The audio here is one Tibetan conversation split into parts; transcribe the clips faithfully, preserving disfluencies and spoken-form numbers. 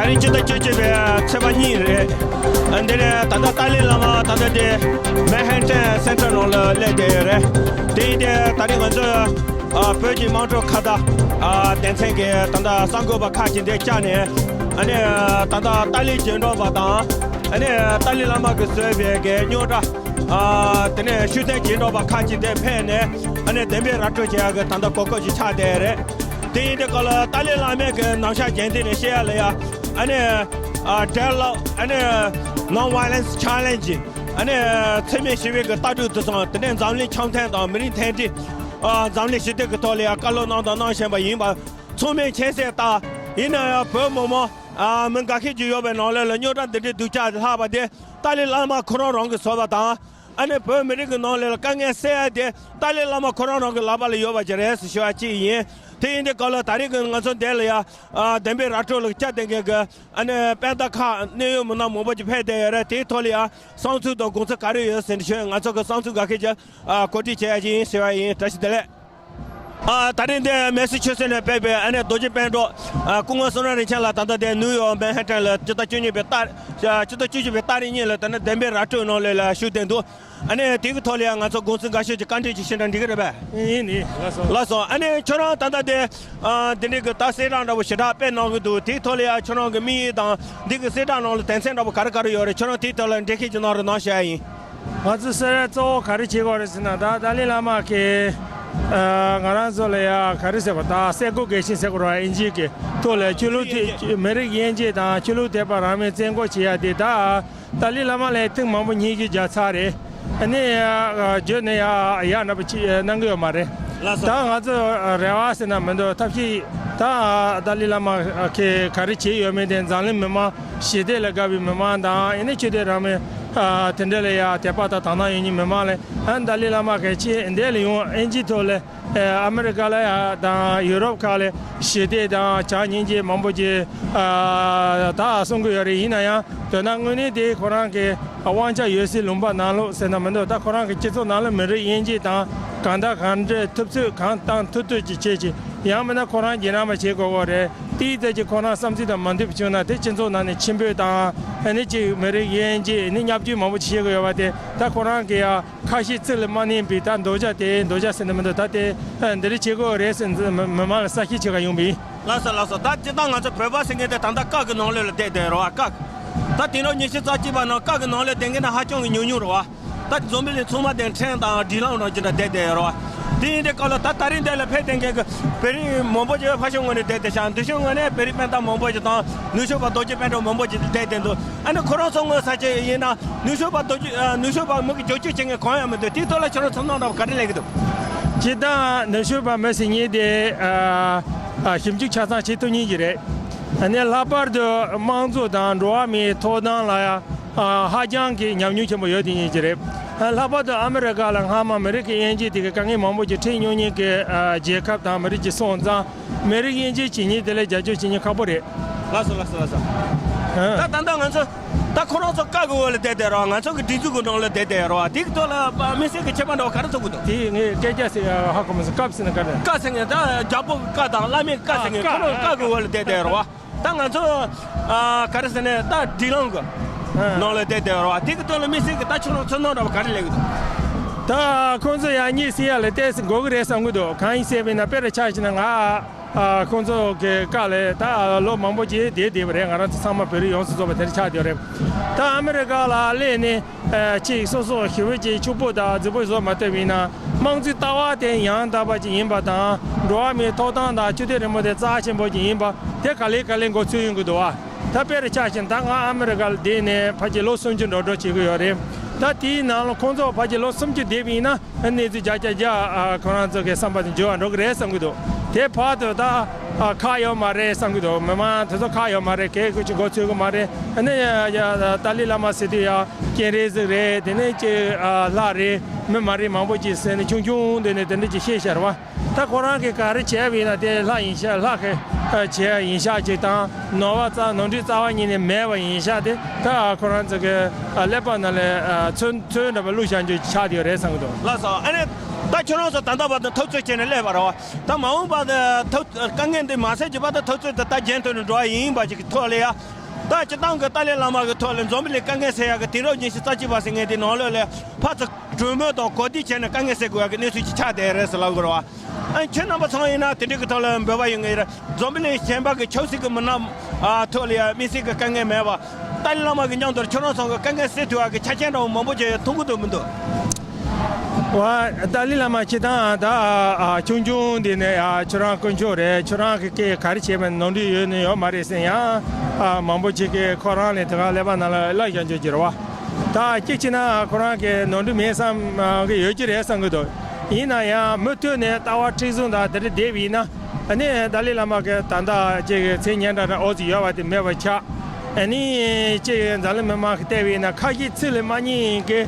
ཨ་རིང་སྤྱི་ཟླ་བཅུ་གཅིག་པའི་ཚེས་པ་གཉིས་རེད། ཨ་འདི་ནས་ད་ལྟ་ཏཱ་ལའི་བླ་མ་ད་ལྟ་དེ་མན་ཧན་ཏན་སེན་ཊར་ནང་ལ་སླེབས་བསྡད་ཡོད་རེད། དེ་ཡིན་དེ་ད་རིང་ང་ཚོ་ཨ་བོད་ཀྱི་དམངས་ཁྲོད་ཁ་བརྡ་ཨ་སྡེ་ཚན་གྱི་ད་ལྟ་གསར་འགོད་པ་ཁག་ཅིག་འདིར་བཅར་ནས། ཨ་ནི་ད་ལྟ་ཏཱ་ལའི་རྗེས་འབྲང་པ་དང་། ཨ་ནི་ཏཱ་ལའི་བླ་མ་གིས་བཟོས་པའི་གི་རྙོག་དྲ། ཨ་དེ་ནས་ཤུགས་ལྡན་རྗེས་འབྲང་པ་ཁག་ཅིག་འདིར་ཕེབས་ནས། ཨ་ནི་བདེན་པའི་ར་སྤྲོད་བྱེད་ཡག་གི་ད་ལྟ་གོ་སྐབས་ཤིག་ཆགས་བསྡད་རེད། དེ་ཡིན་དུས་སྐབས་ལ་ཏཱ་ལའི་བླ་མའི་གི་རྣམ་གཞག་རྒྱས་འདེབས་ནས་བཤད་ཡ་ལ་ཡ། ཨ་ནི་ཨ་dialogue ཨ་ནི་non-violence challenge ཨ་ནི་འཚེ་མེད་ཞི་བའི་གི་ལྟ་གྲུབ་དེ་ཚོ། དེ་ནས་འཛམ་གླིང་འཆམ་མཐུན་དང་མི་རིགས་མཐུན་སྒྲིལ། ཨ་འཛམ་གླིང་ཞི་བདེ་གི་ཐོག་ལ་ཡ་བཀའ་སློབ་གནང་དང་གནང་བཞིན་པ་ཡིན་པ་ཚང་མས་མཁྱེན་གསལ་ལྟར། ཡིན་ན་ཡང་བོད་མི་མང་ཨ་མི་འགའ་ཤས་ཅིག་ཡོད་པའི་ནང་ལོགས་ལ་རྙོག་དྲ་འདི་འདྲའི་སྡུག་ཅག་ལྷག་པ་དེ་ཏཱ་ལའི་བླ་མ་ཁོ་རང་རང་གིས་བཟོས་པ་དང་། ཨ་ནི་བོད་མི་རིགས་ཀྱི་ནང་ལ་དཀའ་ངལ་སེལ་ཡ་དེ་ཏཱ་ལའི་བླ་མ་ཁོ་རང་རང་གི་ལག་པ་ལ་ཡོད་པ་ཅིག་རེད་ཟེར་ཞུ་བ་གཅིག་ཡིན། དེ་ཡིན་དུས་སྐབས་ལ་ད་རེས་ཀྱི་ང་ཚོ་འདི་ལ་ཡ་ཨ་བདེན་པའི་ར་སྤྲོད་ལ་བཅར་བསྡད་མཁན་གྱི་ཨ་ནི་དཔལ་འབར་ཁག་གནད་ཡོད་མི་སྣ་མང་པོ་ཅིག་ཕེབས་བསྡད་ཡོད་རེད། དེའི་ཐོག་ལ་ཡ་བསམ་ཚུལ་དང་དགོངས་ཚུལ་ག་རེ་ཡོད་ཟེར་ནས་ཞུས། ང་ཚོ་གི་བསམ་ཚུལ་འགའ་ཤས་ཅིག་ཨ་གོ་སྒྲིག་བྱེད་ཡ་ཅིག་ཡིན་ཟེར་བ་ཡིན། བཀྲ་ཤིས་བདེ་ལེགས། ཨ་ད་རིང་འདི་མེ་སི་ཆུ་སེ་ནས་ཕེབས་པའི་ཨ་ནི་རྡོ་རྗེ་སྤུན་གྲོགས་ཨ་སྐུ་ངོ་བསོད་ནམས་རིན་ཆེན་ལགས་ད་ལྟ་དེ་ནིའུ་ཡོག་མན་ཧན་ཏན་ལ་སྤྱི་ཟླ་བཅུ་གཉིས་པའི་ཏ་ཨ་སྤྱི་ཟླ་བཅུ་གཅིག་པའི་ཏ་རིག་གཉིས་ལ་ད་ནི་བདེན་པའི་ར་སྤྲོད་ནང་ལ་ལ་ཞུགས་བསྡད་འདུག་ཨ་ནི་དེ་གི་ཐོག་ལ་ཡང་ང་ཚོ་དགོངས་ཚུལ་འགའ་ཤས་ཅིག་བཀའ་འདྲི་ཅིག་ཞུས་ན་འགྲིག་གི་རེད་པས། ཡིན་ནི་ལགས་སོ། ལགས་སོ། ཨ་ནི་ཁྱོད་རང་ད་ལྟ་དེ་ཨ་འདི་འདྲའི་གི་ད་གསལ་བསྒྲགས་འདྲ་པོ་ཞེ་དྲག་སྤེལ་གནང་གི་འདུག་དེའི་ཐོག་ལ་ཡང་ཁྱོད་རང་གི་དམིགས་ཡུལ་དང་འདི་གི་གསལ་བསྒྲགས་ནང་ལ་དོན་ཚན་འདྲ་པོ་ག་རེ་ག་རེ་ཡོད་རེད། ཁྱོད་རང་དེའི་ཐོག་ལ་འགྲེལ་བཤད་ཅིག་གནང་རོགས་གནང་ཞུ་ཡ་ཡིན། ང་ཚོ་གསལ་བསྒྲགས་གཙོ་བོ་ག་རེ་བྱེད་དགོས་རེད་ཟེར་ན། ད་ཏཱ་ལའི་བླ་མ་གིས་ཨ་ང་རང་ཚོ་ལ་ཡ་ག་རེ་ཟེར་བ། ད་སྲས་སྐུ་རྒྱལ་ཆེན་ཟེར་དགོས་རེད་པ། ཨིན་ཇི་གི་ཐོག་ལ་ཆོས་ལུགས་དད་མི་རིགས་དབྱེ་འབྱེད་དང་ཆོས་ལུགས་དད་པ་རང་མོས་བཙན་སྐོར་བྱེད་ཡ་དེ། ད་ཏཱ་ལའི་བླ་མ་ལ་ཐེངས་མང་པོ་སྙན་ཞུ་བརྒྱབ་ཚར་རེད། ཨ་ནི་ཨ་བརྗོད་ནས་ཡ་ཡག་འདྲ་པོ་ཅིག་གནང་གི་ཡོད་མ་རེད། ལགས་སོ། ད་ང་ཚོ་རེ་བ་ཟེར་ན་མི་འདུག་ཐབས་ཤེས་ད་ཏཱ་ལའི་བླ་མ་གིས་ག་རེ་བྱས་ཡོད་མེད་དེ། འཛམ་གླིང་མི་མང་ཞི་བདེ་ལ་དགའ་བའི་མི་མང་དང་། ཨ་ནི་ཆོས་དད་རང་མོས་ཨ་དེ་འདྲ་ལ་ཡ་དད་པ་དང་དག་སྣང་ཡོད་མཁན་མི་མང་ལ། ཨ་ཏཱ་ལའི་བླ་མ་གིས་ཁྱེད་འདི་ལ་ཡོང་། ཨིན་ཇི་ཐོག་ལ་ཨ་ཨ་མི་རི་ཀ་ལ་ཡ་དང་ཡུ་རོབ་ཁག་ལ་ཞི་བདེ་དང་བྱམས་སྙིང་རྗེ་མང་པོ་ཅིག་ཨ་ད་གསུང་གི་ཡོད་རེད། ཡིན་ན་ཡང་དོན་དག་དངོས་གནས་དེ་ཁོ་རང་གི་དབང་ཆ་ཡོད་སའི་ལུང་པ་ནང་ལོགས་ཟེར་ན་མི་འདུག་ད་ཁོ་རང་གི་སྤྱི་ཚོགས་ནང་ལ་མི་རིགས་དབྱེ་འབྱེད་དང་གང་དང་གང་འདྲ་ཐུབ་ཚོད་གང་བཏང་ཐུབ་ཐུབ་ཅིག་བྱེད་ཅིག་ཡང་མིན་ན་ཁོ་རང་རྗེས་རང་མ་བྱེད་དགོས་གོ་རེད། དེའི་ཐད་ཀྱི་ཁོ་རང་བསམ་ཚུལ་དང་མ་མཐུན་བྱུང་ན་དེ་སྤྱི་ཚོགས་ནང་ནས་ཕྱིར་འབུད་དང་། ཨ་ནི་ཅིག་མི་རིགས་དབྱེ་འབྱེད། ཨ་ནི་བརྙས་བཅོས་མང་པོ་ཅིག་བྱེད་དགོས་ཡོད་པ་དེ། ད་ཁོ་རང་གི་ཡ་ཁ་ཞེ་ཚིག་ལ་མ་གནས་པའི། ད་འདོད་ཆགས་དེ། འདོད་ཆགས་ཟེར་ན་མི་འདུག་ད་དེ་ཨ་འདི་འདྲ་བྱེད་དགོས་རེད་ཟེར་མི་མང་ལ་གསལ་བཤད་བྱེད་ག་ཡོང་པ་ཡིན། ལགས་སོ་ལགས་སོ། ད་སྤྱིར་བཏང་ང་ཚོ་བོད་པ་ཟེར་མཁན་དེ་ད་ལྟ་བཀའ་གི་ནང་ལོགས་ལ་བསྡད་བསྡད་རེད་པ། བཀའ་ད་དེང་རབས་ཉི་ཤུ་རྩ་གཅིག་པ་ནང་བཀའ་གི་ནང་ལོགས་བསྡད་མཁན་ནི་ཧ་ཅང་གི་ཉུང་ཉུང་རེད་པ། ད་འཛམ་བུ་གླིང་ཚང་མ་དེ་ཕྲན་དང་སྒྲིག་ལམ་རང་ཅི་འདྲ་བསྡད་བསྡད་ཡོད་རེད་པ། དེ་ཡིན་དུས་སྐབས་ལ་ད་ད་རིང་འདི་ལ་ཕེབས་བསྡད་མཁན་གྱི་བོད་རིགས་མང་པོ་ཅིག་ཕར་ཕྱོགས་ངོས་ནས་བསྡད་བསྡད་ཤག་འདི་ཕྱོགས་ངོས་ནས་བོད་རིགས་སྤུན་ཟླ་མང་པོ་ཅིག་དང་ནུབ་ཕྱོགས་པ་རྡོ་རྗེ་སྤུན་གྲོགས་མང་པོ་ཅིག་བསྡད་བསྡད་འདུག་ཨ་ནི་ཁོ་རང་ཚོ་ངོས་ཟེར་གྱི་ཡིན་ན་ནུབ་ཕྱོགས་པ་རྡོ་རྗེ་ཨ་ནུབ་ཕྱོགས་པ་མི་གི་རྒྱབ་སྐྱོར་བྱེད་མཁན་གང་ཡང་མི་འདུག་དེའི་ཐོག་ལ་ཁྱོད་རང་ཚོར་སྣང་འདྲ་བ་ག་རེ་སླེབས་ཀྱི་འདུག་སྤྱིར་བཏང་ནུབ་ཕྱོགས་པ་མི་ཟེར་མཁན་དེ་ཨ་ཨ་ཞིབ་འཇུག་ཆ་ཚང་བྱེད་ཐུབ་མཁན་ཅིག་རེད། ཨ་ནི་ལྷག་པར་དུ་དམངས་གཙོ་དང་འགྲོ་བ་མིའི་ཐོབ་ཐང་ལ་ཡང་ཨ་ཧ་ཅང་གི་ཉམས་མྱོང་ཆེན་པོ་ཡོད་དེ་ཉིད་ཀྱི་རེད། ཨ་ལྷག་པར་དུ་ཨ་མི་རི་ཀ་ལ་སྔ་མ་མི་རིགས་ཀྱི་དབྱེ་འབྱེད་དེ་གི་དཀའ་ངལ་མང་པོ་ཅིག་འཕྲད་མྱོང་མཁན་གྱི་ཨ་རྒྱལ་ཁབ་དང་མི་རིགས་ཅིག་སོང་ཙང་། མི་རིགས་དབྱེ་འབྱེད་བྱེད་མཁན་དེ་ལ་རྒྱབ་སྐྱོར་བྱེད་མཁན་ཁག་པོ་རེད། ལགས་སོ་ལགས་སོ་ལགས་སོ། ཨ་ད་ད་ལྟ་ང་ཚོ་ད་ཁོ་རང་ཚོ་བཀའ་གི་འོག་ལ་བསྡད་བསྡད་རེད་པ། ང་ཚོ་གི་སྒྲིག་འཛུགས་ཀྱི་ནང་ལ་བསྡད་བསྡད་རེད་པ། དེ་གི་ཐོག་ལ་དམིགས་བསལ་གྱི་ཁྱད་པར་འདྲ་བ་ག་རེ་ཚོར་གྱི་འདུག་དེ་ངས་སྐད་ཆ་ཟེར་ཡ་ཧ་གོ་མི་སོང་། བཀའ་ཟེར་ན་ག་རེ། བཀའ་ཟེར་མཁན་ད་རྒྱལ་པོ་གི་བཀའ་དང་བླ་མའི་བཀའ་ཟེར་མཁན། ཨ་ཁོ་རང་བཀའ་གི་འོག་ལ་བསྡད་བསྡད་རེད་པ། ད་ང་ཚོ་ཨ་ག་རེ་ཟེར་ན་ད་སྒྲིག་ལམ་གི་ཨ་ནང་ལ་བསྡད་བསྡད་རེད་པ། དེ་གི་ཐོག་ལ་དམིགས་བསལ་གྱི་ད་ཁྱོད་རང་ཚོར་སྣང་འདྲ་བ་ག་རེ་སླེབས་ཀྱི་འདུག་ད་ཁོང་ཚོ་ཡང་གཉིད་སད་ཡ་ལ་ཏོག་ཙམ་འགོར་གི་རེད་བསམ་གྱི་འདུག་གང་ཡིན་ཟེར་བ་ཡིན་ན་དཔེར་ཆ་བཞག་ན་ང་ཨ་ཁོང་ཚོ་གི་བཀའ་ལ་ད་ལོ་མང་པོ་ཅིག་བསྡད་བསྡད་པ་རེད། ང་རང་ཚོ་ཚང་མ་བོད་རིགས་ཡོངས་སུ་རྫོགས་པ་དེ་འདྲ་ཆགས་བསྡད་ཡོད་རེད། ད་ཨ་མི་རི་ཀ་ལ་སླེབས་ནས་ཨ་ཅིག་སོ་སོ་ཞི་བ་ཅིག་ཕྱུག་པོ་དང་རྫིག་པོ་བཟོ་མ་ཐུབ་པ་ཡིན་ན། དམངས་གཙོའི་ལྟ་བ་དེ་ཡང་དག་པ་ཅིག་ཡིན་པ་དང་། འགྲོ་བ་མིའི་ཐོབ་ཐང་དང་སྤྱི་འཐུས་རིན་པོ་ཆེ་རྩ་ཆེན་པོ་ཅིག་ཡིན་པ་དེ་ག་ལེ་ག་ལེ་མགོ་ཚོས་ཡོང་གི་འདུག་པ། ད་དཔེར་ཆ་བཞག་ན་ད་ང་ཨ་མི་རི་ཀ་ལ་བསྡད་ནས་ཕལ་ཆེར་ལོ་སུམ་ཅུ་འགྲོ་འགྲོ་བྱེད་ཀྱི་ཡོད་རེད། ད་དེའི་ནང་ལ་ཁོང་ཚོ་ཕལ་ཆེར་ལོ་སུམ་ཅུ་བསྡད་པ་ཡིན་ན། གནས་ཚུལ་བརྒྱ་ཆ་བརྒྱ་ཨ་ཁོ་རང་ཚོ་གི་བསམ་པ་དེ་འགྱུར་བ་འགྲོ་གི་རེད་བསམ་གྱི་འདུག་དེ་བར་དུ་ད་ཨ་ཁག་ཡོད་མ་རེད་བསམ་གྱི་འདུག་མི་མང་དེ་ཚོ་ཁག་ཡོད་མ་རེད། གལ་ཁོ་ཅིག་མགོ་ཚོས་གི་མ་རེད། ཨ་ནི་ཡ་ཡ་ཏཱ་ལའི་བླ་མ་ཟེར་དུས་ཡ་སྤྱན་རས་གཟིགས་རེད། དེ་ནས་ཅིག་ཨ་ལྷ་རེད། མི་མ་རེད་མང་པོ་ཅིག་ཟེར་ནས་ཆུང་ཆུང་དེ་ནས་དེ་འདྲ་ཅིག་བཤད་བཞག་རེད་པ། ད་ཁོ་རང་གིས་ག་རེ་བྱས་པ་ཡིན་ན་དེ་ལྷ་ཡིན་ཤག་ལྷ་གིས་ཨ་བྱས་ཡིན་ཤག་ཅིག་དང་། ནོར་བ་རྩ་ནོར་འཁྲུལ་རྩ་བ་ཉིད་ནས་མེད་པ་ཡིན་ཤག་དེ་ད་ཁོ་རང་ཚོ་གི་ཨ་ཀླད་པ་ནང་ལ་ཨ་ཚོད་ཚོད་འདྲ་པོ་བླུགས་བཞག་རྒྱུ་ཆགས་བསྡད་ཡོད་རེད་བསམ་གྱི་འདུག་ལགས་སོ། ཨ་ནི་ད་ཁྱོད་རང་ཚོ་ད་ལྟ་བར་དུ་འཐབ་རྩོད་བྱས་ནས་སླེབས་པ་རེད་པ། ད་མ་འོངས་པ་དུ་འཐབ་དཀའ་ངལ་འདི་མ་སེལ་གྱི་བར་དུ་འཐབ་རྩོད་དེ་ད་རྒྱུན་མཐུད་ནས་འགྲོ་བ་ཡིན་པ་ཞིག་གི་ཐོག་ལ་ཡ། ད་སྤྱིར་བཏང་གི་ཏཱ་ལའི་བླ་མ་གི་ཐོག་ལ་འཛམ་བུ་གླིང་དཀའ་ངལ་སེལ་ཡག་གི་དུས་རབས་ཉི་ཤུ་རྩ་གཅིག་པ་ཟེར་མཁན་དེ་ནང་ལོགས་ལ་ཕར་ཚུར་གྲོས་མོལ་དང་གོ་བསྡུར་བྱས་ནས་དཀའ་ངལ་སེལ་དགོས་ཡག་གི་གནས་ཚུལ་ཅིག་ཆགས་བསྡད་རེད་ཟེར་ལབ་དགོས་རེད་བ། ཨ་ཁྱེད་རྣམ་པ་ཚང་ཡིན་ན་དེ་འདྲའི་གི་ཐོག་ལ་འབོད་པ་ཡོད་ངེས་རེད། འཛམ་བུ་གླིང་གཞན་པ་གི་ཆབ་སྲིད་ཀྱི་མི་སྣ་ཨ་ཐོག་ལ་ཡ་དམིགས་བསལ་གྱི་དཀའ་ངལ་མེད་པ། ཏཱ་ལའི་བླ་མ་གི་མཉམ་དུ་ཁྱོད་རང་ཚོ་གི་དཀའ་ངལ་སེལ་ཐུབ་པ་གི་ཆ་རྐྱེན་འདྲ་བོ་མང་པོ་ཅིག་མཐོང་གི་འདུག་མི་འདུག་བ། ཏཱ་ལའི་བླ་མ་སྤྱིར་བཏང་ད་ཨ་ཆུང་ཆུང་འདི་ནས་ཨ་ཁྱོད་རང་དཀོན་མཆོག་རེད། ཁྱོད་རང་གི་སྐད་ག་རེ་བྱས་པ་ནོར་འཁྲུལ་ཡོད་ནི་ཡོད་མ་རེད་ཟེར་ཡང་ཨ་མང་པོ་ཅིག་གིས་ཁོ་རང་ལ་དེ་ག་ཀླད་པ་ནང་ལ་གླ་བཞག་འཇོག་གི་རེད་བ། ད་གཅིག་བྱས་ན་ཁོ་རང་གི་ནོར་འཁྲུལ་མེད་བསམ་གི་ཡོད་ཀྱི་རེད་བསམ་གི་འདུག་ཡིན་ན་ཡང་མུ་མཐུད་ནས་ལྟ་བ་མཁྲེགས་བཟུང་དང་དེ་འདྲ་བསྡད་པ་ཡིན་ན། ཨ་ནི་ཏཱ་ལའི་བླ་མ་གི་ད་ལྟ་ཅིག་མཚན་སྙན་གྲགས་འདྲ་ཨོ་ཙི་ཡོད་པ་དེ་མེད་པ་ཆགས། ཨ་ནི་ཅིག་འཛམ་གླིང་མི་མང་གི་བལྟས་པ་ཡིན་ན་ཁ་ཞེ་ཚིག་ལ་མ་ཉན་གི་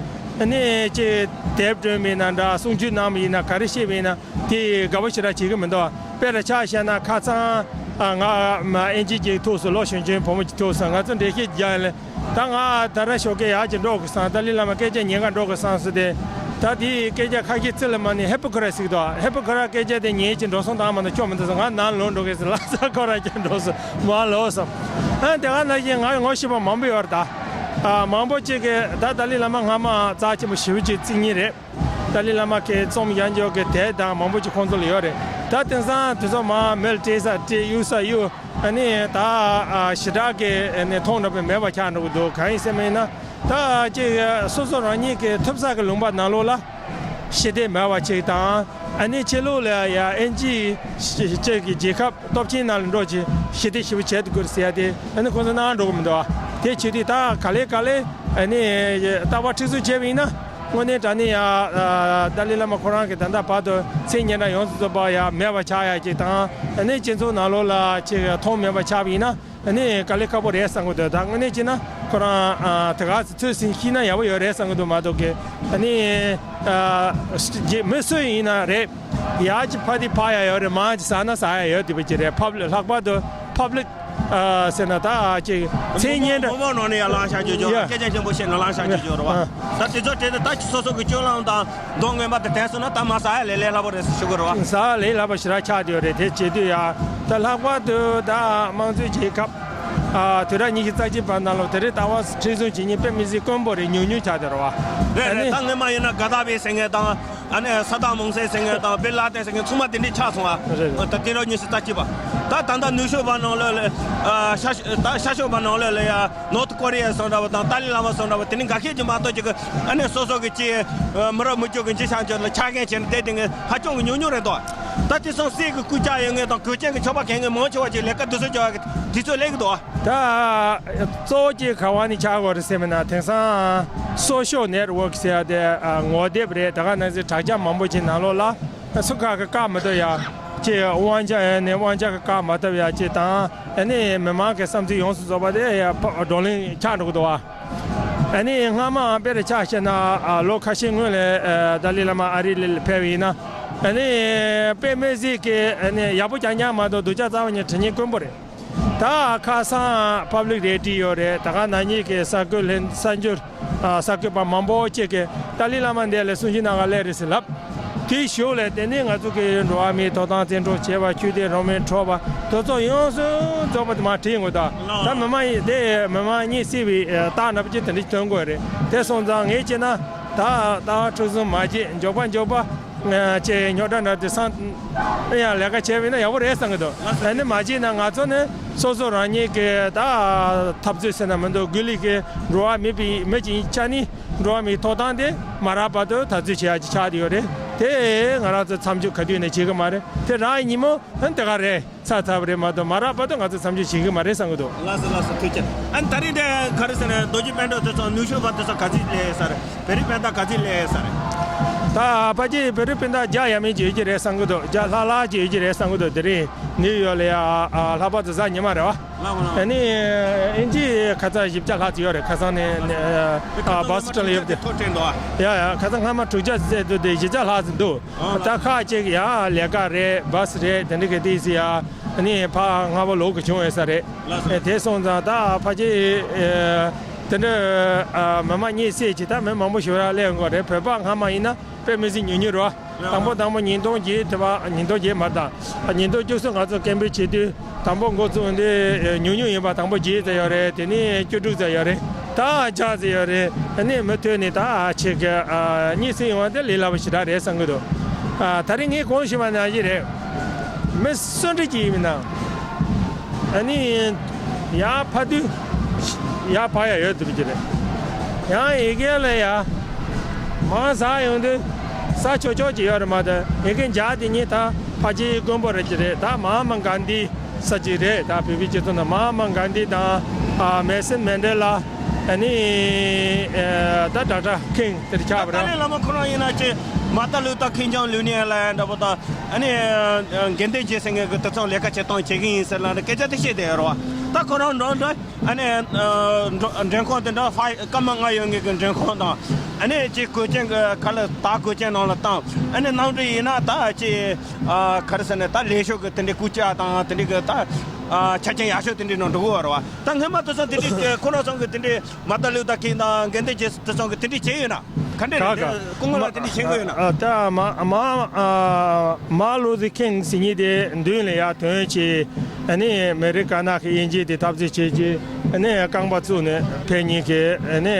ཨ་ནི་ཅིག་དེབ་བསྐྲུན་པ་ཡིན་ན་འདྲ། གསུང་ཆོས་གནང་བ་ཡིན་ན་ག་རེ་བཤད་པ་ཡིན་ན་དེ་དགའ་པོ་ཞེ་དྲག་བྱེད་ཀྱི་མི་འདུག་དཔེར་ཆ་བཞག་ན་ཁ་སང་ཨ་ང་ཨེན་ཇི་གི་ཐུག་སོང་། ལོ་གཞོན་གཞོན་བུ་མོ་ཅིག་ཐུག་སོང་། ང་ཚོ་འགྲེལ་བཤད་རྒྱག་ཡིན་ལ། ད་ང་ད་ར་ཞོགས་ཀས་ཡར་ཅིག་འགྲོ་དགོས་བསམ། ཏཱ་ལའི་བླ་མ་སྐད་ཆ་ཉན་ག་འགྲོ་དགོས་བསམ་སོང་སྟེ། ད་དེའི་སྐད་ཆ་ཁ་ཞེ་ཚིག་ལ་མ་ཉན། ཧི་པོ་ཀི་རེ་སི་ཟེར་གི་འདུག་ཧི་པོ་ཀི་རེ་སི་སྐད་ཆ་དེ་ཉན་ཅིག་འགྲོ་སོང་། ད་མ་ད་སྐྱོ་མི་འདུག་ཟེར། ང་ནང་ལོག་འགྲོ་གི་ཟེར་ལབ་ཙང་ཁོ་རང་ཀྱང་འགྲོ་སོང་། མ་ལོག་སོང་། ཨ་དེ་ག་ནང་བཞིན་ང་ངོ་ཤེས་པ་མང་པོ་ཡོད་རེད། ད་ཨ་མང་པོ་ཅིག་གིས་ད་ཏཱ་ལའི་བླ་མ་སྔ་མ་རྩ་ཆེན་པོ་ཞེ་པོ་ཅིག་བརྩི་མཁན་རེད། ཏཱ་ལའི་བླ་མ་གི་རྩོམ་ཡང་འཇོག་གི་དེབ་དང་མང་པོ་ཅིག་ཁོང་ཚོ་ལ་ཡོད་རེད། ད་དེང་སང་དེ་ཚོ་མར་མེ་ལ་སྤྲད་ས་སྤྲད། གཡུག་ས་གཡུག་ཨ་ནི་ད་ཨ་ཞེ་དྲག་གི་ཨ་ནི་མཐོང་འདྲ་པོ་མེད་པ་ཆགས་འགྲོ་གི་འདུག་གང་ཡིན་ཟེར་བ་ཡིན་ན། ད་ཅིག་སོ་སོ་རང་ཉིད་ཀྱི་ཐོབ་ས་གི་ལུང་པ་ནང་ལོགས་ལ་ཞི་བདེ་མེད་པ་ཅིག་དང་། ཨ་ནི་ཕྱི་ལོགས་ལ་ཡ་ཨེན་ཇི་ཅིག་གི་རྒྱལ་ཁབ་སྟོབས་ཆེན་ནང་ལ་འགྲོ་ཅིག་ཞི་བདེ་ཞེ་པོ་བྱེད་དགོས་ཟེར་ཡ་དེ་ཨ་ནི་ཁོང་ཚོ་གནང་འགྲོ་གི་མི་འདུག་དེ་བྱེད་དུས་ད་ག་ལེ་ག་ལེ་ཨ་ནི་ལྟ་བ་མཁྲེགས་བཟུང་བྱས་པ་ཡིན་ན། དངོས་གནས་དྲང་གནས་ཡ་ཨ་ཏཱ་ལའི་བླ་མ་ཁོ་རང་གི་ད་ལྟ་བར་དུ་མཚན་སྙན་གྲགས་ཡོངས་སུ་རྫོགས་པ་ཡ་མེད་པ་ཆགས་ཡ་ཅིག་དང་། ཨ་ནི་སྤྱི་ཚོགས་ནང་ལོགས་ལ་ཅིག་མཐོང་མེད་པ་ཆགས་པ་ཡིན་ན་ཨ་ནི་དཀའ་ལས་ཁག་པོ་རེད་བསམ་གི་འདུག་ད་དངོས་གནས་བྱས་ན་ཁོ་རང་ཨ་དེ་ག་ཚོད་ཟིན་ཤེས་ན་ཡག་པོ་ཡོད་རེད་བསམ་གི་འདུག་མ་གཏོགས་གི་ཨ་ནི་ཨ་མི་སུ་ཡིན་ན་རེད། ཡ་ཅིག་ཕ་དེ་ཕ་ཡ་ཡོད་རེད། མ་ཅིག་ཟ་ན་ཟ་ཡ་ཡོད་དེ་བ་ཅིག་རེད། ཕབ་ལྷག་པར་དུ་ཕབ་ལིག་ཨ་ཟེར་ན་ད་ཅིག་མཚན་སྙན་གྲགས། མི་མང་ནང་ནས་ཡར་ལངས་བཞག་རྒྱུ་ཅིག་ཡོད་རེད། ཡ། སྐད་ཆ་ཆེན་པོ་བཤད་ན་ལངས་བཞག་རྒྱུ་ཅིག་ཡོད་རེད་བ། ཡ། ད་དེ་ཚོ་དྲན་ནས་ད་ཅིག་སོ་སོ་གི་སྤྱོད་ལམ་དང་མདོ་སྔོན་མ་དེ་དྲན་སོང་ན་ད་མར་ཟ་ཡ་ལས་ལས་སླ་པོ་རེད་ཟེར་ཞུ་གི་རེད་བ། ཟ་ཡ་ལས་སླ་པོ་ཞེ་དྲག་ཆགས་བསྡད་ཡོད་རེད། དེ་བྱེད་དུས་ཡ་ད་ལྷག་པར་དུ་ད་དམངས་གཙོའི་རྒྱལ་ཁབ་ཨ་དུས་རབས་ཉི་ཤུ་རྩ་གཅིག་པ་ནང་ལོགས་དེ་རིང་ལྟ་བ་མཁྲེགས་བཟུང་བྱེད་མཁན་དཔེ་མི་སྲིད་དཀོན་པོ་རེད། ཉུང་ཉུང་ཆགས་བསྡད་རེད་བ། རེད་ཨ་རེད། ནི་ད་སྔོན་མ་ཡིན་ན་ག་དྷ་པི་ཟེར་མཁན་དང་། ཨ་ནི་ས་དཱམ་ཧུ་སེན་ཟེར་མཁན་དང་བིན་ལ་དན་ཟེར་མཁན་ཚང་མ་དེ་འདྲས་ཆགས་སོང་ཨ། རེད་རེད། ད་དུས་རབས་ཉི་ཤུ་རྩ་གཅིག་པ། ད་ད་ལྟ་ནུབ་ཕྱོགས་པ་ནང་ལོགས་ལ་ཨ་ཤར་ཤར་ད་ཤར་ཕྱོགས་པ་ནང་ལོགས་ལ་ཡ་ནོར་ཐི་ཀོ་རི་ཡ་སོང་འདྲ་བ་དང་ཏཱ་ལའི་བླ་མ་སོང་འདྲ་བ་དེ་ནི་འགའ་ཤས་ཀྱིས་མ་གཏོགས་ཅིག་གི་ཨ་ནི་སོ་སོ་གི་ཅི་མི་རབས་མི་བཅུ་གི་འཇིགས་ཤིང་ཅི་ལ་ཆ་རྐྱེན་བྱས་ནས་བསྡད་དེ་ངས་ཧ་ཅང་གི་ཉུང་ཉུང་རེད་དོ། ད་དེ་སོང་སྲིད་ཀྱི་སྐུལ་ལྕག་ཡོད་མཁན་དང་གོས་ཆེན་གྱི་ཆོ་པ་གྱོན་མཁན་མང་ཆེ་བ་ཅིག་ལས་ཀ་དུས་ཚོད་འབྱོར་བ་གི་དུས་ཚོད་སླེབས་ཀྱི་འདུག་ད་གཙོ་བོ་གཅིག་ག་བ་ནས་ཆགས་དགོས་རེད་ཟེར་བ་ན་དེང་སང་social network ཟེར་ཡ་དེ་ཨ་ངོ་དེབ་རེད། ད་ག་ནང་བཞིན་དྲ་རྒྱ་མང་པོ་ཅིག་ནང་ལོགས་ལ་སུ་ག་གི་བཀག་མ་ཐུབ་ཡ་ཅིག་དབང་ཆ་ཡོད་ནས་དབང་ཆ་གི་བཀག་མ་ཐུབ་ཡ་ཅིག་དང་། ཨ་ནི་མི་མང་གི་བསམ་ཚུལ་ཡོངས་སུ་རྫོགས་པ་དེ་ཡ་ཕ་བགྲོ་གླེང་ཆགས་འགྲོ་གི་འདུག་བ། ཨ་ནི་སྔ་མ་དཔེར་ཆ་བཞག་ན་ཨ་ལོ་ཁ་ཤས་སྔོན་ལ་ཨ་ཏཱ་ལའི་བླ་མ་ཨ་རི་ལ་ཕེབས་པ་ཡིན་ན་ཨ་ནི་དཔེ་མི་སྲིད་ཀྱི་ཨ་ནི་ཡག་པོ་རྐྱང་རྐྱང་མ་གཏོགས་སྡུག་ཅག་རྩ་བ་ཉིད་དྲན་མཁན་དཀོན་པོ་རེད། ད་ཁ་སང་ཕབ་ལིག་རེ་བྲིས་ཡོད་རེད། ད་ག་ནང་བཞིན་གྱི་གསར་འགོད་ལྷན་གསར་འགྱུར་ཨ་གསར་འགོད་པ་མང་པོ་ཅིག་གིས་ཏཱ་ལའི་བླ་མ་འདི་ལ་གསུང་ཆོས་གནང་ག་སླེབས་རེད་ཟེར་ལབ། དེའི་གཞུག་ལ་དེ་ནས་ང་ཚོ་གི་འགྲོ་བ་མིའི་ཐོབ་ཐང་བཙན་འཕྲོག་བྱས་པ། ཆོས་དད་རང་མོས་འཕྲོག་པ་དེ་ཚོ་ཡོངས་སུ་རྫོགས་པ་དེ་མར་བྲིས་ཡོང་གི་འདུག་ད་མི་མང་ཡིན་དེ་མི་མང་གཉིད་སད་པའི་རྟགས་འདྲ་པོ་ཅིག་དེ་འདྲ་ཐོན་གྱི་ཡོད་རེད། དེ་སོང་ཙང་ངས་བྱས་ན་ད་ལྟ་བ་མཁྲེགས་བཟུང་མ་བྱེད། མགྱོགས་པ་མགྱོགས་པ་ཅེས་རྙོག་དྲ་འདྲ་དེ་སང་ཡང་ལས་ཀ་བྱས་པ་ཡིན་ན་ཡག་པོ་རེད་བསམ་གྱི་འདུག་ཨ་ནི་མ་བྱས་ན་ང་ཚོ་ནི་སོ་སོ་རང་ཉིད་ཀྱི་ད་འཐབ་རྩོད་ཟེར་ན་མི་འདུག་སྒོས་ལས་ཀྱི་འགྲོ་བ་མི་པའི་མི་གཅིག་ཡིན་ཆ་ནི་འགྲོ་བ་མིའི་ཐོབ་ཐང་དེ་མ་རག་བར་དུ་འཐབ་རྩོད་བྱེད་ཡ་ཅིག་ཆགས་བསྡད་ཡོད་རེད། དེ་ང་རང་ཚོ་མཚམས་འཇོག་ག་དུས་ནས་བྱེད་གི་མ་རེད། དེ་རག་ཉིན་མོ་ཨ་ནི་དེ་ག་རེད། ཚར་ཚར་བ་རེད་མ་གཏོགས་མ་རག་བར་དུ་ང་ཚོ་མཚམས་འཇོག་བྱེད་གི་མ་རེད་བསམ་གི་འདུག་ལགས་སོ་ལགས་སོ། ཐུགས་རྗེ་ཆེ། ཨ་ནི་ད་རིང་དེ་ག་རེ་ཟེར་ན་རྡོ་རྗེ་སྤུན་གྲོགས་དེ་ཚོ་ནུབ་ཕྱོགས་པ་དེ་ཚོ་ག་ཚོད་སླེབས་ས་རེད། བོད་རིགས་སྤུན་ཟླ་ག་ཚོད་སླེབས་ས་རེད། ད་ཕལ་ཆེར་བོད་རིགས་སྤུན་ཟླ་བརྒྱ་ཡས་མས་ཅིག་ཡོད་ཀྱི་རེད་བསམ་གི་འདུག་བརྒྱ་ལྷག་ལྷག་ཅིག་ཡོད་ཀྱི་རེད་བསམ་གི་འདུག་དེ་རིང་ནིའུ་ཡོག་ལ་ཡ་ཨ་ལྷག་པར་དུ་གཟའ་ཉི་མ་རེད་བ། ལགས་འོང་ལགས། ཨ་ནི་ཨིན་ཇི་ཁ་ཚ་བཞི་བརྒྱ་ལྷག་ཙམ་ཡོད་རེད། ཁ་སང་ནས་ཨ་བྷ་སི་ཊོན་ལ་ཡོད་དེ། ཐོ་དྲན་འདུག་ཨ། ཡ་ཡ། ཁ་སང་སྔ་མ་དྲུག་བརྒྱ་ཙམ་འདུག་དེ་བཞི་བརྒྱ་ལྷག་ཙམ་འདུག་ཨ་ད་ཁག་ཅིག་ཡང་ལས་ཀ་རེད། བྷ་སི་རེད། དེ་འདྲ་གི་ཏིག་ཙམ་ཡ་ཨ་ནི་ཕར་སྔ་པོ་ལོག་གི་བྱུང་ཡོད་ས་རེད། ལགས་སོ། ཨེ་དེ་སོང་ཙང་ད་ཕལ་ཆེར་ཨེ་དེ་འདྲ་ཨ་མི་མང་གཉིད་སད་ཅིག་ད་མི་མང་པོ་ཞིག་ར་སླེབས་འགོ་རེད། བོད་པ་སྔ་མ་ཡིན་ན་དཔེ་མི་སྲིད་ཉུང་ཉུང་རེད་བ། དང་པོ་དང་པོ་ཉིས་སྟོང་བརྒྱད་དེ་བ་ཉིས་སྟོང་བརྒྱད་མ་རེད་ད། ཉིས་སྟོང་བཅུ་གསུམ་ང་ཚོ་ཀེམ་པེ་བྱེད་དུས་དང་པོ་འགོ་བཙུགས་འདི་ཉུང་ཉུང་ཡིན་པ། དང་པོ་བརྒྱད་ཙམ་ཡོད་རེད། དེ་ནས་བཅུ་དྲུག་ཙམ་ཡོད་རེད། ད་བརྒྱ་ཙམ་ཡོད་རེད། ཨ་ནི་མུ་མཐུད་ནས་ད་ཆེ་གི་ཨ་གཉིས་ཙམ་ཡོང་བ་དེ་ལས་སླ་པོ་ཞེ་དྲག་རེད་བསམ་གི་འདུག་ཨ་ད་རེས་ངས་གོང་ཞུས་པ་ནང་བཞིན་རེད། མི་སུ་འདྲ་ཅིག་ཡིན་ན། ཨ་ནི་ཡར་ཕར་དུས་ཡར་ཕར་ཡ་ཡོད་འདུག་གི་རེད། ཡང་ཡི་གེ་ལ་ཡ་མར་ཟག་ཡོང་དུས་ས་ཆོག་ཆོག་ཅིག་ཡོད་རེད་མ་གཏོགས། ཡི་གེ་འཇགས་དེ་ཉིད་ད་ཕལ་ཆེར་དཀོན་པོ་རེད་ཀྱི་རེད། ད་མ་ཧཱ་མ་གྷན་དྷི་ས་ཅིག་རེད། ད་བོད་པའི་སྤྱི་ཚོགས་ནང་མ་ཧཱ་མ་གྷན་དྷི་དང་ཨ་མེ་སན་མན་ཌེ་ལ། ཨ་ནི་ཨ་ད་ཌོག་ཊར་ཁིང་དེར་ཆགས་པ་ཏཱ་ལའི་རེད། བླ་མ་ཁོ་རང་ཡིན་ན་ཅི་མར་ཏིན་ལུ་ཐར་ཁིང་ཇུ་ཡུ་ནི་ཡར་ལ་འདྲ་པོ་དང་། ཨ་ནི་ཨ་དགེ་འདུན་ཆོས་ཟེར་མཁན་གྱི་དེ་ཚོ་ལས་ཀ་བྱེད་སྟངས་བྱེད་ཀྱི་ཡིན་ཟེར་ལབ་ནས་སྐད་ཆ་དེ་བཤད་བསྡད་ཡོད་རེད་བ། ད་ཁོ་རང་འགྲོ་འགྲོ། ཨ་ནི་ཨ་མགྲོན་ཁང་དེ་འདྲ་ཕ་སྐར་མ་ལྔ་ཡོད་མཁན་གྱི་མགྲོན་ཁང་དང་། ཨ་ནི་ཅིག་གོས་ཆེན་གྱི་ག་ལ་དར་གོས་ཆེན་ནང་ལ་བཏང་། ཨ་ནི་གནམ་གྲུ་ཡིན་ན་ད་ཅིག་ཨ་ག་རེ་ཟེར་ནས་ད་ལས་ཤོག་གི་དེ་འདྲའི་སྐུ་བཅར་དང་དེ་འདྲའི་གི་ད་ཨ་ཆ་རྐྱེན་ཡག་ཤོས་དེ་འདྲའི་ནང་འགྲོ་གི་ཡོད་རེད་བ། ད་སྔོན་མ་དེ་ཚོ་དེ་འདྲའི་ཁོ་རང་ཚོ་གི་དེ་འདྲའི་མར་ཏིན་ལུ་ཐར་ཁིང་དང་དགེ་འདུན་ཆོས་དེ་ཚོ་གི་དེ་འདྲའི་བྱས་ཡོད་ན། ག་འདྲ་རེད། ག་ག་དེ་སྐུ་ངོ་ལ་དེ་འདྲ་བྱེད་དགོས་ཡོད་ན། ཨ་ད་མ་མ་ཨ་མར་ལུ་ཐར་ཁིང་ཟེར་མཁན་དེ་མདུན་ལ་ཡར་ཐོན་བྱས། ཨ་ནི་མི་རིགས་དཀར་ནག་གི་དབྱེ་འབྱེད་དེ་འཐབ་རྩོད་བྱས་རྗེས། ཨ་ནི་རྐང་པ་བཙུགས་ནས་ཕེབས་མཁན་གྱི་ཨ་ནི་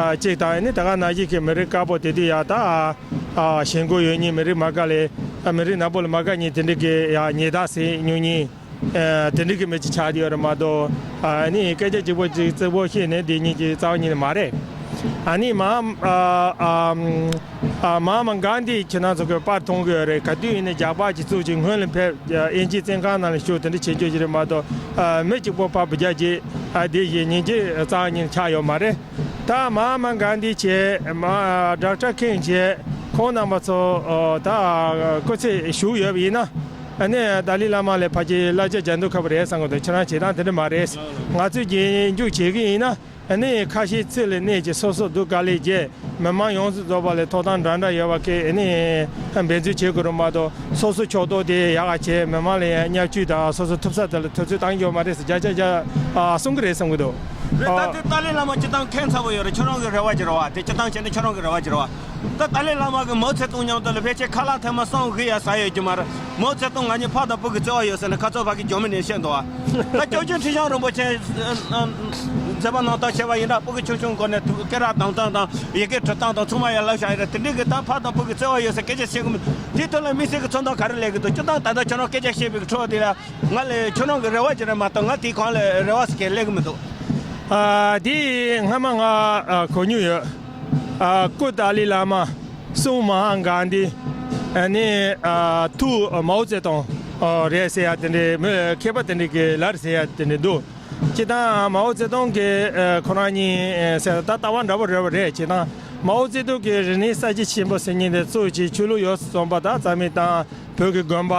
ཨ་གཅིག་དང་། ཨ་ནི་ད་ག་ནང་བཞིན་གྱི་མི་རིགས་དཀར་པོ་དེ་དུས་ཡ་ད་ཨ་ཞེན་ཁོག་ཡོད་མཁན། མི་རིགས་མ་དགའ་ལས་ཨ་མི་རིགས་ནག་པོ་ལ་མ་དགའ་མཁན་དེ་འདྲ་གི་ཡ་ཉེས་དག་ཟིན་མྱོང་མཁན། ཨ་དེ་འདྲ་གི་མི་གཅིག་ཆགས་བསྡད་ཡོད་རེད་མ་གཏོགས། ཨ་ནི་སྐད་ཆ་གཅིག་པོ་གཅིག་རྩིག་པོ་བཤད་ནས་བསྡད་མཁན་གྱི་རྩ་བ་ཉིད་ནས་མ་རེད། ཨ་ནི་མ་ཨ་ཨ་ཨ་མ་ཧཱ་མ་གྷན་དྷི་ཁྱེད་རང་ཚོ་གི་པར་མཐོང་གི་ཡོད་རེད། ག་དུས་ཡིན་ནའི་རྒྱག་པ་གཅིག་བཙུགས་ཀྱི་སྔོན་ལ་ཕེབས། དབྱིན་ཇིའི་བཙོན་ཁང་ནང་ལ་བཞུགས། དེ་འདྲ་བྱེད་རྒྱུ་ཞིག་རེད་མ་གཏོགས། ཨ་མི་གཅིག་པོ་པར་བརྒྱབ་རྗེས་ཨ་བསྡད་བཞིན་ཉིན་གཅིག་རྩ་བ་ཉིད་ནས་ཆགས་ཡོད་མ་རེད། ད་མ་ཧཱ་མ་གྷན་དྷི་བྱས། མ་ཌོག་ཊར་ཁིང་བྱས། ཁོང་རྣམ་པ་ཚོ་ཨོ་ད་སྐུ་ཚེ་བཞུགས་ཡོད་པ་ཡིན་ན། ཨ་ནི་ཏཱ་ལའི་བླ་མ་ལ་ཕལ་ཆེར་གླ་ཆ་རྒྱག་འདུག་ཁ་པོ་རེད་བསམ་གི་འདུག་ཁྱེད་རང་བྱེད་སྟངས་དེ་འདྲ་མ་རེད། ང་ཚོས་རྗེས་འཇུག་བྱེད་ཀྱི་ཡིན་ན། ཨ་ནི་ཁ་ཞེ་ཚིག་ལ་གནས་ཀྱི་སོ་སོ་སྡུག་དཀའ་ལས་བརྒྱབ། མི་མང་ཡོངས་སུ་རྫོགས་པ་ལ་ཐོབ་ཐང་འདྲ་འདྲ་ཡོད་པ་གི་ཨ་ནི་འབད་བརྩོན་བྱེད་དགོས་རེད་མ་གཏོགས། སོ་སོ་ཕྱོགས་གཏོགས་དེ་ཡག་ག་བྱས། མི་མང་ལ་ཡང་བརྙས་བཅོས་དང་སོ་སོ་ཐུབ་ས་དེ་ལ་ཐུབ་ཚོད་བཏང་ཡོད་མ་རེད་ཟེར་བརྒྱ་ཆ་བརྒྱ་ཨ་གསུང་གི་རེད་བསམ་གི་འདུག་ཨོ། ད་དེ་ཏཱ་ལའི་བླ་མ་སྤྱིར་བཏང་ཁྱད་མཚར་པོ་ཡོད་རེད། ཁྱོད་རང་གི་རེ་བ་ཅིག་རེད་བ། དེ་སྤྱིར་བཏང་བྱས་ན་ཁྱོད་རང་གི་རེ་བ་ཅིག་རེད་བ། ད་ཏཱ་ལའི་བླ་མ་གི་མའོ་ཙེ་ཏུང་མཉམ་དུ་ལ་ཕལ་ཆེར་ཁ་ལག་ཐེངས་མ་གསུམ་བཞི་ཡ་ཟ་ཡོད་རྒྱུ་མ་རེད། མའོ་ཙེ་ཏུང་ང་གཉིས་ཕ་དང་བུ་གི་བརྩེ་བ་ཡོད་ཟེར་ནས་ཁ་ཚོ་ཕ་གི་འཇོན་མི་ནས་བཤད་འདུག་བ། ད་སྐྱབས་རྗེ་ཁྲི་བྱང་རིན་པོ་ཆེ་མཛད་པ་རྣམ་ཐར་བྱས་པ་ཡིན་ན། སྤུ་གུ་ཆུང་ཆུང་སྒང་ནས་སྐད་གྲགས་བཏང་སྟངས་དང་ཡི་གེ་འབྲི་སྟངས་དང་ཚང་མ་ཡར་བསླབ་བཞག་ཡོད་རེད། དེ་འདྲའི་གི་ད་ཕ་དང་བུ་གི་བརྩེ་བ་ཡོད་ཟེར་སྐད་ཆ་བཤད་གི་མི་འདུག་དེའི་ཐོག་ལ་དམིགས་བསལ་གི་ཚོར་སྣང་ག་རེ་སླེབས་གི་འདུག་སྤྱིར་བཏང་ད་ལྟ་ཁྱོད་རང་སྐད་ཆ་བཤད་པའི་གི་འཕྲོ་དེ་ལ། ང་ལས་ཁྱོད་རང་གི་རེ་བ་ཅིག་རེད་མ་གཏོགས་ང་དེའི་སྒང་ལ་རེ་བ་ཟེར་མཁན་སླེབས་གི་མི་འདུག་ཨ་དེ་སྔ་མ་ང་ཨ་གོ་མྱོང་ཡོད། ཨ་སྐུ་ཏཱ་ལའི་བླ་མ། གསུང་མ་ཧཱ་གྷན་དྷི། ཨ་ནི་ཨ་ཐུགས་མའོ་ཙེ་ཏུང་ཨ་རེད་ཟེར་ཡ་དེ་འདྲའི་མི་མཁས་པ་དེ་འདྲའི་གི་ལབ་རེད་ཟེར་ཡ་དེ་འདྲའི་འདུག་སྤྱིར་བཏང་མའོ་ཙེ་ཏུང་གི་ཨ་ཁོ་རང་ཉིད་ཨ་ཟེར་ད་ལྟ་བ་འདྲ་པོ་རེད་པ་རེད། སྤྱིར་བཏང་མའོ་ཙེ་ཏུང་གི་རིག་གནས་གསར་བརྗེ་ཆེན་པོ་ཟེར་མཁན་དེ་བཙུགས་བྱས་ཆོས་ལུགས་ཡོངས་སུ་རྫོགས་པ་ད་རྩ་མེད་བཏང་། བོད་ཀྱི་དགོན་པ་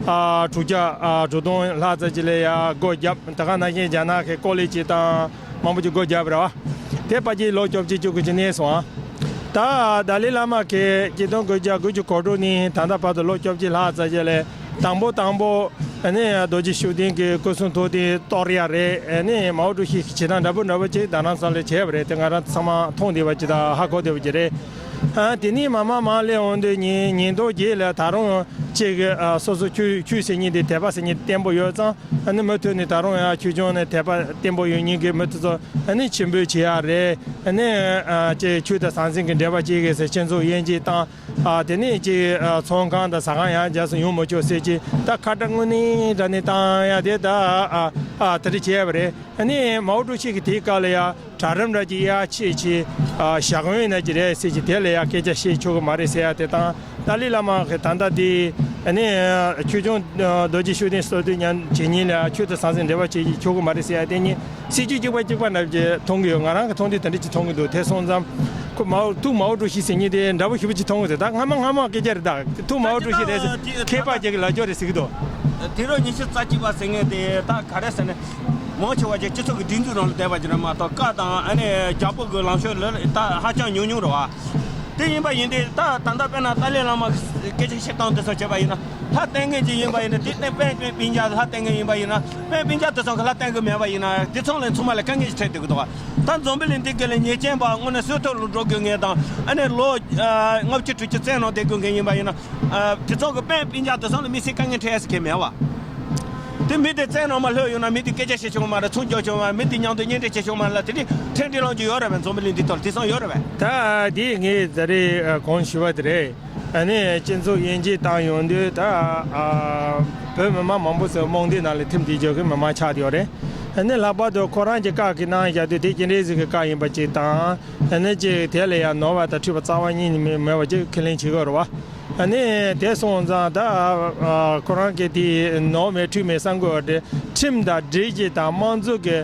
ཨ་དྲུག་བརྒྱ་ཨ་དྲུག་སྟོང་ལྷག་ཙམ་ཅིག་ལ་ཡ་སྒོ་བརྒྱབ། ད་ག་ནང་བཞིན་རྒྱ་ནག་གི་ཀོ་ལེ་ཇི་དང་མང་པོ་ཅིག་སྒོ་བརྒྱབ་རེད་བ། དེ་ཕལ་ཆེར་ལོ་བཅོ་བརྒྱད་བཅུ་དགུ་ཅིག་གནས་སོང་ཨ། ད་ཏཱ་ལའི་བླ་མ་གིས་ཆིག་སྟོང་དགུ་བརྒྱ་དགུ་བཅུ་གོ་དྲུག་ནས་ད་ལྟ་བར་དུ་ལོ་བཅོ་བརྒྱད་ལྷག་ཙམ་ཅིག་ལ་དང་པོ་དང་པོ་ཨ་ནི་རྡོ་རྗེ་ཤུགས་ལྡན་གྱི་སྐུ་གསུང་ཐུགས་དེ་གཏོར་ཡ་རེད། ཨ་ནི་མའོ་ཀྲུའུ་ཞི་གིས་བྱེད་སྟངས་འདྲ་པོ་འདྲ་པོ་ཅིག་ད་ནང་ཚང་ལ་བྱས་པ་རེད། དེ་ང་རང་ཚང་མ་མཐོང་བསྡད་པ་ཅིག་དང་ཧ་གོ་བསྡད་པ་ཅིག་རེད། ཨ་དེ་ནས་མར་མར་མར་སླེབས་འོང་དུས་ཉིས་ཉིས་སྟོང་བརྒྱད་ལ་ད་རུང་ཅིག་གི་ཨ་སོ་སོ་ཆོས་ཆོས་ཟེར་མཁན་དེ་དད་པ་ཟེར་མཁན་དེ་བརྟན་པོ་ཡོད་ཙང་། ཨ་ནི་མུ་མཐུད་ནས་ད་རུང་ཡང་ཆོས་སྐྱོང་ནས་དད་པ་བརྟན་པོ་ཡོད་མཁན་གྱི་མི་དེ་ཚོ་ཨ་ནི་ཆེན་པོ་བྱེད་ཡ་རེད། ཨ་ནི་ཨ་ཅིག་ཆོས་དང་ཟང་ཟིང་གི་འབྲེལ་བ་བྱེད་དགོས་ཟེར་སྤྱི་ཚོགས་དབྱེ་འབྱེད་བཏང་། ཨ་དེ་ནས་ཅིག་ཨ་ཚོང་ཁང་དང་ཟ་ཁང་ཡང་རྒྱ་སུ་ཡོང་མི་ཆོག་ཟེར་གྱི་ད་ཁ་བརྡ་དངོས་གནས་དྲང་གནས་བཏང་ཡ་དེ་ད་ཨ་ཨ་དེ་འདྲ་བྱས་པ་རེད། ཨ་ནི་མའོ་ཀྲུའུ་ཞི་གིས་དེའི་སྐབས་ལ་ཡ་གྲལ་རིམ་འདྲ་ཅིག་ཡར་ཕྱིན་བྱས་ཨ་ཞབས་འོས་ན་ཅིག་རེད་ཟེར་གྱི་དེ་ལ་ཡ་སྐད་ཆ་བཤད་ཆོག་གི་མ་རེད་ཟེར་ཡ་དེ་དང་། ཏཱ་ལའི་བླ་མ་གིས་ད་ལྟ་དེ་ཨ་ནི་ཆོས་སྐྱོང་རྡོ་རྗེ་ཤུགས་ལྡན་གསོལ་སྟོན་ཉན་བྱེད་མཁན་ལ་ཡ་ཆོས་དང་ཟང་ཟིང་འབྲེལ་བ་བྱེད་ཀྱི་ཆོག་གི་མ་རེད་ཟེར་ཡ་དེ་གཉིས་སྲིད་ཇུས་གཅིག་པ་གཅིག་པ་འདྲ་ཅིག་མཐོང་གི་ཡོད། ང་རང་གི་མཐོང་དུས་དེ་འདྲ་ཅིག་མཐོང་གི་འདུག་དེ་སོང་ཙང་ཁོ་མའོ་ཐུགས་མའོ་ཀྲུའུ་ཞི་ཟེར་མཁན་དེ་འདྲ་པོ་ཞེ་པོ་ཅིག་མཐོང་གི་འདུག་ད་སྔ་མ་སྔ་མ་སྐད་ཆ་རེད། ད་ཐུགས་མའོ་ཀྲུའུ་ཞི་རེད་ཟེར། མཁས་པ་ཅིག་གི་ལབ་ཕྱོགས་རེད་ཟེར་གི་འདུག་དུས་རབས་ཉི་ཤུ་རྩ་གཅིག་པ་ཟེར་མཁན་དེ་ད་ག་རེ་ཟེར་ན། མང་ཆེ་བ་ཅིག་སྤྱི་ཚོགས་ཀྱི་སྒྲིག་འཛུགས་ནང་ལ་བསྡད་པ་ཅིག་རེད་མ་གཏོགས། བཀའ་དང་ཨ་ནི་རྒྱལ་པོ་གི་ལངས་ཕྱོགས་ལ་ད་ཧ་ཅང་ཉུང་ཉུང་རེད་བ། དེ་ཡིན་པ་ཡིན་དུས་ད་ད་ལྟ་དཔེར་ན་ཏཱ་ལའི་བླ་མ་གི་སྐད་ཆ་བཤད་སྟངས་དེ་ཚོ་བྱས་པ་ཡིན་ན། ལྷ་བསྟེན་མཁན་ཅིག་ཡིན་པ་ཡིན་ན། དེ་བསྟེན་དཔེ་སྤུན་ཀྱག་ལྷ་བསྟེན་མཁན་ཡིན་པ་ཡིན་ན། དཔེ་སྤུན་ཀྱག་དེ་ཚོ་གི་ལྷ་བསྟེན་གི་མེད་པ་ཡིན་ན། དེ་ཚོ་ལ་ཚང་མ་ལ་དཀའ་ངལ་ཞིག་འཕྲད་སྡོད་གི་འདུག་བ། ད་འཛམ་བུ་གླིང་འདི་ག་ལ་ཉེས་ཅན་པ་དངོས་གནས་བསོད་ཐོག་ལ་འགྲོ་དགོས་ངེས་དང་ཨ་ནི་ལོ་ལྔ་བཅུ་དྲུག་ཅུ་བཙན་ནང་བསྡད་དགོས་ངེས་ཡིན་པ་ཡིན་ན། དེ་ཚོ་གི་དཔོན་སྤུན་ཀྱག་དེ་ཚོ་ལ་མི་སེར་དཀའ་ངལ་འཕྲད་ཡ་ཟེར་མཁན་མེད་བ། དེ་མི་དེ་བཙན་ནང་མ་ལྷོད་ཡོང་ན་མི་དེ་སྐད་ཆ་བཤད་ཆོག་མ་རེད། ཚོང་རྒྱག་ཆོག་མ་རེད། མི་དེ་མཉམ་དུ་གཉེན་འཕྲད་བྱེད་ཆོག་མ་རེད་ལ། དེ་འདྲའི་ཁྲིམས་སྒྲིག་ལམ་ཅིག་ཡོད་རེད་པས། འཛམ་བུ་གླིང་འདི་ཐོག་ལ་དེང་སང་ཡོད་རེད་པས། ད་དེ་ངས་ད་རེས་གོང་ཞུས་པ་དེ་རེད། ཨ་ནི་སྤྱི་ཚོགས་དབྱེ་འབྱེད་བཏང་ཡོང་དུས་ད་ཨ་བོད་མི་མང་མང་པོ་ཚོ་དམངས་སྡེ་ནང་ལ་ཁྲིམས་སྒྲིག་རྒྱུ་གི་མི་མང་ཆགས་ཡོད་རེད། ཨ་ནི་ལྷག་པར་དུ་ཁོ་རང་གི་བཀའ་གི་གནང་བཞག་དུས་དེ་ཅི་འདྲའི་ཟིག་གི་བཀའ་ཡིན་པ་ཅིག་དང་། ཨ་ནི་ཅིག་དེ་ལ་ཡང་ནོར་བ་དང་འཁྲུལ་པ་རྩ་བ་ཉིད་ནས་མེད་པ་ཅིག་ཁས་ལེན་བྱེད་དགོས་རེད་བ། ཨ་ནི་དེ་སོང་ཙང་ད་ཨ་ཁོ་རང་གི་དེ་ནོར་མེད་འཁྲུལ་མེད་བསམ་དགོས་པ་དེ། ཁྲིམས་དང་སྒྲིག་གཞི་དང་དམངས་གཙོ་གི་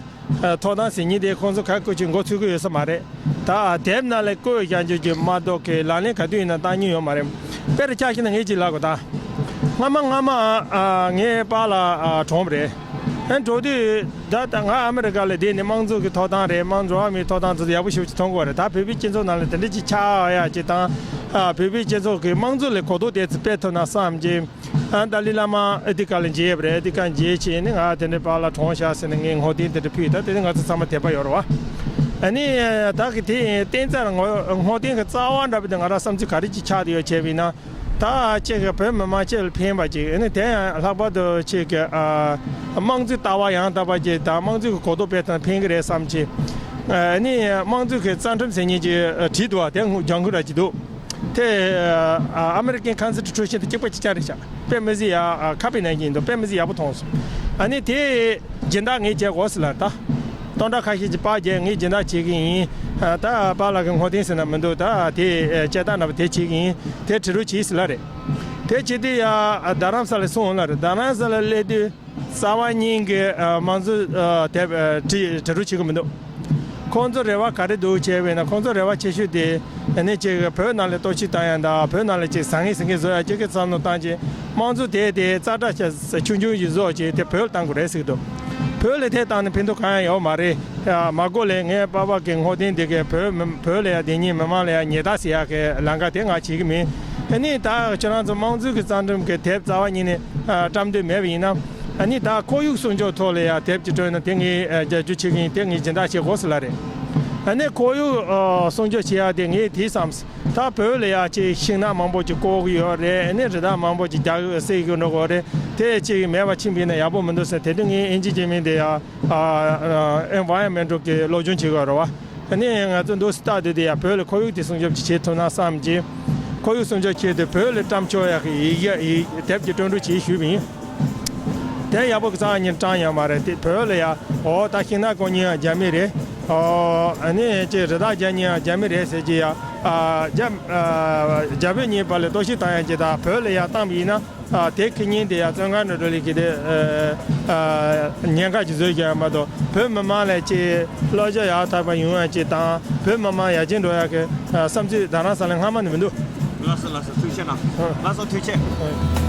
ཨ་ཐོབ་ཐང་ཟེར་མཁན་དེ་ཁོང་ཚོ་ག་གོ་ཅིག་མགོ་ཚོས་ཀྱི་ཡོད་ས་མ་རེད། ད་དེབ་ནང་ལ་བཀོད་བཞག་རྒྱུ་གི་མ་གཏོགས་ཀྱི་ལག་ལེན་ག་དུས་ཡིན་ན་བཏང་མྱོང་ཡོད་མ་རེད། དཔེར་ཆ་བཞག་ན་ངས་ཅིག་ལབ་དགོས་ད། སྔ་མ་སྔ་མ་ཨ་ངའི་པཱ་ལགས་ཨ་གྲོངས་པ་རེད། ཨ་འགྲོ་དུས་ད་ད་ང་ཨ་མི་རི་ཀ་ལ་བསྡད་ནས་དམངས་གཙོ་གི་ཐོབ་ཐང་རེད། དམངས་འགྲོ་བ་མིའི་ཐོབ་ཐང་དེ་ཚོ་ཡག་པོ་ཞེ་པོ་ཅིག་མཐོང་གི་ཡོད་རེད། ད་བོད་པའི་སྤྱི་ཚོགས་ནང་ལ་དེ་འདྲ་ཅིག་ཆགས་ཡ་ཅིག་དང་། ཨ་བོད་པའི་སྤྱི་ཚོགས་ཀྱི་དམངས་གཙོ་ལ་གོ་རྟོགས་དེ་ཚོ་སྤེལ་ཐུབ་ན་བསམ་གྱི། ཨ་ཏཱ་ལའི་བླ་མ་ཨ་ཐི་ཀ་ལ་མཇལ་བ་རེད། ཨ་ཐི་ཀ་མཇལ་བྱས་ནས་ང་དེ་འདྲའི་པཱ་ལགས་གྲོངས་ཤག་ཟེར་ནས་ངས་བསྔོ་རྟེན་དེ་འདྲ་ཕུལ། ད་དེ་ནི་ང་ཚོ་ཚང་མ་དད་པ་ཡོད་རེད་བ། ཨ་ནི་ད་གི་དེ་བསྟན་རྩ་ལ་བསྔོ་བསྔོ་རྟེན་གྱི་རྩ་བ་འདྲ་པོ་དེ་ང་རང་བསམ་ཚུལ་ག་རེ་ཅིག་ཆགས་བསྡད་ཡོད་བྱས་པ་ཡིན་ན། ད་ཅིག་གི་བོད་མི་མང་སྤྱི་ལ་ཕན་པ་ཅིག་ཨ་ནི་དེ་ཡང་ལྷག་པར་དུ་ཅིག་གི་ཨ་དམངས་གཙོའི་ལྟ་བ་ཡང་དག་པ་ཅིག་དང་དམངས་གཙོའི་གོ་རྟོགས་སྤེལ་ཐབས་ཕན་གི་རེད་བསམ་གྱི། ཨ་ནི་དམངས་གཙོའི་གི་རྩ་ཁྲིམས་ཟེར་མཁན་ཅིག་བྲིས་འདུག་བ། དེ་ལྗང་ཁུ་འདྲ་ཅིག་འདུག་དེ་ཨ་ཨ་མེ་རི་ཀན་ཁོན་སི་ཊི་ཊུ་ཤན་དང་གཅིག་པ་གཅིག་རྐྱང་རེད་ཤག་དཔེ་མི་སྲིད་ཡ་ཨ་ཁ་པའི་ནང་བཞིན་འདུག་དཔེ་མི་སྲིད་ཡག་པོ་མཐོང་སོང་། ཨ་ནི་དེ་སྦྱིན་བདག་ངས་བྱེད་དགོས་ཟེར་ལབ་ད། སྟོང་ཕྲག་ཁ་ཤས་ཀྱིས་པར་བརྒྱབ། ངས་སྦྱིན་བདག་བྱེད་ཀྱི་ཡིན། ཨ་ད་པཱ་ལགས་ཀྱི་བསྔོ་རྟེན་ཟེར་ན་མི་འདུག་ད་དེ་ཨ་དཔྱད་རྟགས་འདྲ་པོ་དེ་བྱེད་ཀྱི་ཡིན། དེ་བྲིས་རོགས་བྱེད་ཟེར་ལབ་རེད། དེ་བྱེད་དུས་ཡ་ཨ་རྡ་རམ་ས་ལ་སོང་ལབ་རེད། རྡ་རམ་ས་ལ་སླེབས་དུས། རྩ་བ་ཉིད་ཀྱི་ཨ་དམངས་གཙོ་ཨ་དེབ་ཨ་བྲིས་བྲིས་རོགས་བྱེད་ཀྱི་མི་འདུག་ཁོང་ཚོ་རེ་བ་ག་རེ་འདུག་བྱས་པས་ན། ཁོང་ཚོ་རེ་བ་ཆེ་ཤོས་དེ་ཨ་ནི་ཅིག་བོད་ནང་ལ་གཏོར་བཤིག་བཏང་ཡ་དང་། བོད་ནང་ལ་ཅིག་ཟང་ངེ་ཟིང་ངེ་བཟོ་ཡ་ཅིག་གི་བསམ་བློ་བཏང་རྗེས། དམངས་གཙོ་དེ་དེ་ཙག་སྒྲ་ཆ་ཆུང་ཆུང་ཞིག་བཟོ་བྱས་དེ་བོད་ལ་བཏང་དགོས་རེད་ཟེར་གྱི་འདུག་བོད་ལ་དེ་བཏང་ནས་ཕན་ཐོགས་གང་ཡང་ཡོད་མ་རེད། ཡ་མ་གོ་ལས་ངའི་པཱ་ལགས་ཀྱི་བསྔོ་རྟེན་དེ་གས་བོད་མི་བོད་ལ་ཡ་དེ་ཉིད་མི་མང་ལ་ཡ་ཉེས་རྡུང་ཟེར་ཡ་གི་ལམ་ཁ་དེ་ང་བྱེད་ཀྱི་མིན། ཨ་ནི་ད་ཁྱེད་རང་ཚོ་དམངས་གཙོའི་གི་རྩ་ཁྲིམས་ཀྱི་དེབ་རྩ་བ་ཉིད་ནས་ཨ་བཀྲམ་འདོད་མེད་པ་ཡིན་ན། ཨ་ནི་ད་ཁོར་ཡུག་སྲུང་སྐྱོབ་ཐོག་ལ་ཡ་དེབ་ཅིག་བསྐྲུན་ན་དེ་ངས་ཨ་རྒྱབ་སྐྱོར་བྱེད་ཀྱི་ཡིན། དེ་ངས་སྦྱིན་བདག་བྱེད་དགོས་ཟེར་ལབ་རེད། ཨ་ནི་ཁོར་ཡུག་ཨ་སྲུང་སྐྱོབ་བྱེད་ཡ་དེ་ངས་དེ་བསམ། ད་བོད་ལ་ཡ་ཅིག་ཤིང་ནགས་མང་པོ་ཅིག་བཀོག་གི་ཡོད་རེད། ཨ་ནི་རི་དྭགས་མང་པོ་ཅིག་རྒྱག་གི་བསད་གི་འགྲོ་གི་རེད། དེ་ཅིག་མེད་པ་ཕྱིན་པ་ཡིན་ན་ཡག་པོ་མི་འདུག་ཟེར། དེ་དུས་ངས་ཨིན་ཇི་སྐྱེ་དམན་དེ་ཡ་ཨ་ཨེན་ཝའི་རོན་མེན་ཊལ་གི་སློབ་སྦྱོང་བྱེད་དགོས་རེད་བ། ཨ་ནི་ང་ཚོ་འདུག་སེ་ལྟ་སྡོད་དུས་ཡ་བོད་ལ་ཁོར་ཡུག་དེ་སྲུང་སྐྱོབ་ཅིག་བྱེད་ཐུབ་ན་བསམ་གྱི། ཁོར་ཡུག་སྲུང་སྐྱོབ་ཆེད་དུ་བོད་ལ་བཀྲམ་ཆོག་ཡག་གི་ཡི་གེ་ཡི་དེབ་ཀྱི་བཀྲམ་རོགས་བྱེད་ཞུས་པ་ཡིན། དེ་ཡག་པོ་གི་རྩ་བ་ཉིད་བཀྲམ་ཡོད་མ་རེད། དེ་བོད་ལ་ཡ་འོ་ད་ཤིང་ནགས་བཀོག་མཁན་ཡང་རྒྱ་མི་རེད། འོ་ཨ་ནི་ཅིག་རི་དྭགས་རྒྱག་མཁན་ཡང་རྒྱ་མི་རེད་ཟེར་གྱི་ཡ། ཨ་རྒྱ་ཨ་རྒྱ་བོད་གཉིས་བར་ལ་གཏོར་བཤིག་བཏང་ཡག་ཅིག་ད་བོད་ལ་ཡ་བཏང་པ་ཡིན་ན། ཨ་དེ་ཁེ་ཉིན་དེ་ཡ་བཙོན་ཁང་ནང་འགྲོ་ལས་ཀྱི་དེ་ཨ་ཨ་ཉེན་ཁ་ཅིག་བཟོས་ཀྱི་ཡ་མ་གཏོགས། བོད་མི་མང་ལ་ཅིག་བསླབ་བྱ་ཡག་ཐག་པ་ཡོང་ཡ་ཅིག་དང་། བོད་མི་མང་ཡར་རྒྱས་འགྲོ་ཡ་གི་ཨ་བསམ་ཚུལ་རྡ་རམ་ས་ལ་སྔ་མ་ནས་མི་འདུག་ལགས་སོ་ལགས་སོ། ཐུགས་རྗེ་གནང་། ལགས་སོ། ཐུགས་རྗེ་ཆེ།